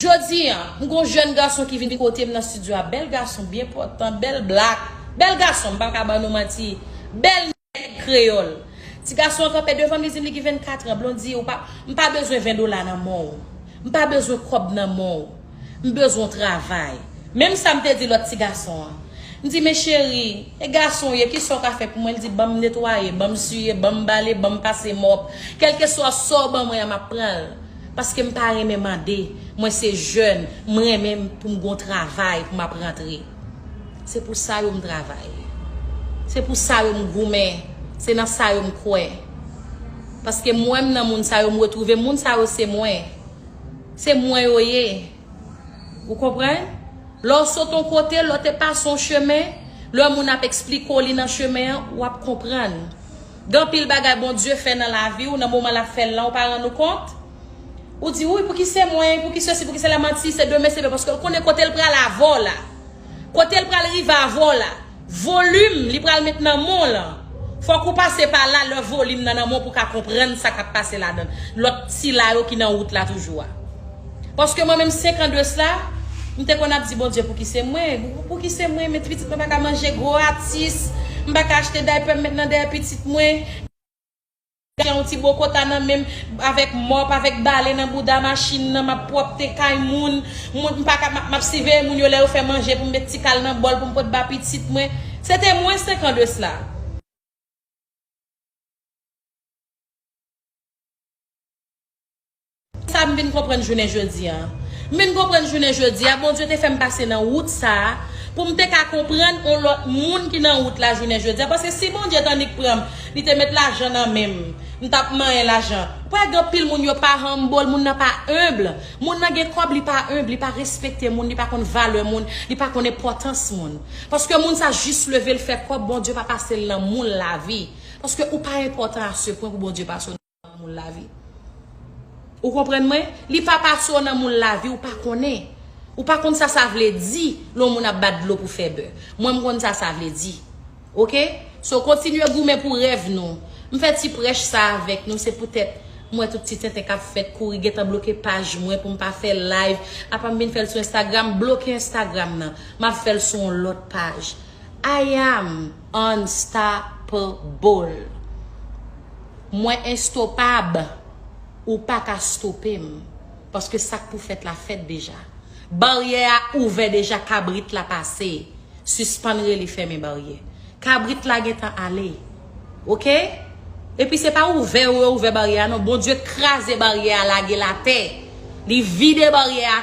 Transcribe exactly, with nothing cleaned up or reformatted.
Jodi a, m gon jèn gason ki vin kote m nan estidyo a. Bèl gason, byen pòtan, bèl blak. Bèl gason, m pa ka ban nou manti. Bèl nèg kreyòl. Ti gason an kanpe devan m, li di m li gen vennkat an. Blondy, ou pa, m pa bezwen ven dola nan men w. M pa bezwen kòb nan men w. M bezwen w travay. Menm sa m te di lòt ti gason an. M di, men cheri, e gason w ye, kisa w ka fè pou mwen? Li di, ban m netwaye, ban m siye, ban m bale, ban m pase mòp. Kèlkeswa sa w ban mwen an, m ap pran l. Paske m pa renmen mande. Mwen se jèn, m renmen pou m gon travay pou m ap rantre. Se pou sa yo m travay. Se pou sa yo m goumen. Se nan sa yo m kwè. Paske m wè m nan moun sa yo, m retwouve m. Moun sa yo se mwen. Se mwen yo ye. Ou konprann? Lè w sot yon kote, lè w te pase yon chemen, lè moun ap eksplike w li nan chemen an, w ap konprann. Gen anpil bagay Bondye fè nan lavi w, nan moman l ap fè l lan, ou pa rann ou kont. Ou di, wi, pouki se mwen, pouki sesi, pouki sela, manti, se demen, se demen, paske l konnen kote l pral avè w la. Kote l pral rive avè w la. Volim, li pral met nan men w lan. Fòk ou pase pa la, lè volim nan nan men w pou w ka konprann sa k ap pase ladan l. Lòt sila yo ki nan wout la toujou a. Paske mwen menm, senk an de sla, m te konn ap di, Bondye, pouki se mwen? Pou, pouki se mwen? Men pitit mwen pa ka manje gwo atis. M pa ka achte daypè m met nan dèyè pitit mwen. Gen yon ti bokota nan men m, avèk mòp, avèk bale nan bouda machin nan, m ap pwòpte kay moun. Moun, m pa ka, m ap, m ap siveye moun yo lè yo fè manje pou m met ti kal nan bòl pou m pot ba pitit mwen. Se te mwen senk an de sla. Sa m vin konprann jounen jodi a. M vin konprann jounen jodi a, Bondye te fè m pase nan wout sa a, pou m te ka konprann yon lòt moun ki nan wout la jounen jodi a. Paske si Bondye t annik pran m, li te met lajan nan men m, m t ap manyen lajan. Ou pa gen anpil moun yo pa humble, moun nan pa enb. Moun nan gen kòb, li pa enb, li pa respekte moun, li pa konn valè moun, li pa konn enpòtans moun. Paske moun sa jis leve l fè kòb, Bondye pa pase l nan moun lavi. Paske ou pa enpòtan a se pwen pou Bondye pase w nan moun lavi. Ou konprann mwen? Li pa pase w nan moun lavi, ou pa konnen. Ou pa konn sa sa vle di lè yon moun ap bat dlo pou fè bè. Mwen, m konn sa sa vle di. Oke? So, kontinye goumen pou rèv nou. M fè ti prèch sa avèk nou, se poutèt m wè tout ti tenten k ap fèt, kouri gentan bloke paj mwen pou m pa fè live. Apa m vin fè l sou Instagram, bloke Instagram nan. M ap fè l sou yon lòt paj. I am unstoppable. Mwen enstopab. Ou pa ka stope m. Paske sa k pou fèt la fèt deja. Baryè a ouvè deja, kabrit la pase. Sispann rele fèmen baryè. Kabrit la gentan ale. Oke? Epi se pa ouvè yo ouvè baryè a non. Bondye kraze baryè a, lage l atè. Li vide baryè a